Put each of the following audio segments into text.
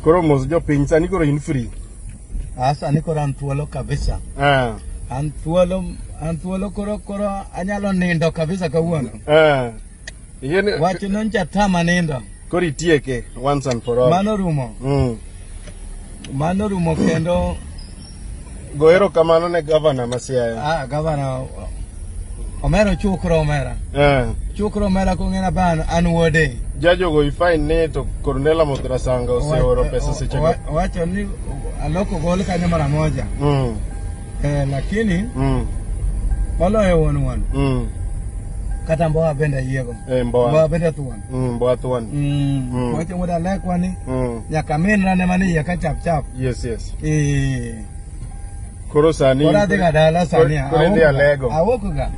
Koro mos jopiny sani koro in free. Ah, sani koro an thuolo kabisa. Ah. An thuolo, an thuolo koro koro anyalo nindo kabisa kawuono. Ah. Yien Wach noncha tama nindo. koro itieke once and for all. Mano rumo. Mano rumo kendo Go erokamano ne gavana ma Siaya. ah, gavana omera ochukro omera. Chukro omera kong'ena ba an wuode. Jajogo ifine ni to Cornella Motrasanga oseoro pesa seche go. Owacho ni aloko gol kanyo mara moja. Lakini moloyo wuon wuon. Kata mboa bende ayiego. Mboa. Mboa bende thuon. Mboa thuon. Wacho wuod alekwa ni nyaka minra ne mane iye ka chap chap. Yes. Koro sani Koro adhi ga dala sani. Koro idhi Alego. Awuok ga.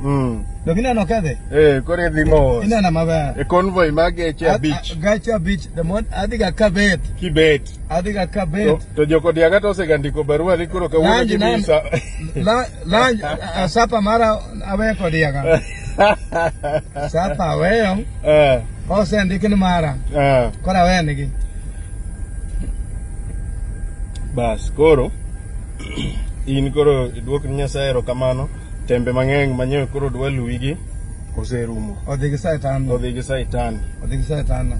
Dong ineno kadhi? Koro idhi mos. Ineno maber. E convoy mag geche abich. Gache abich. The mon adhi ga kabet. Kibet. Adhi ga kabet. To jokodiaga to osega ndiko barua ni koro kawuono Lanji gidhi nan- Lanj sapa mara aweyo kodiaga. Sapa aweyo. Osendik ni mara. Koro aweyo nigi. Bas, koro in koro iduok ni Nyasaye erokamano. Tembe mang'eny manyewe koro dwa luwi gi oserumo. Odhi gi Satan. Odhi gi Satan. Odhi gi Satan.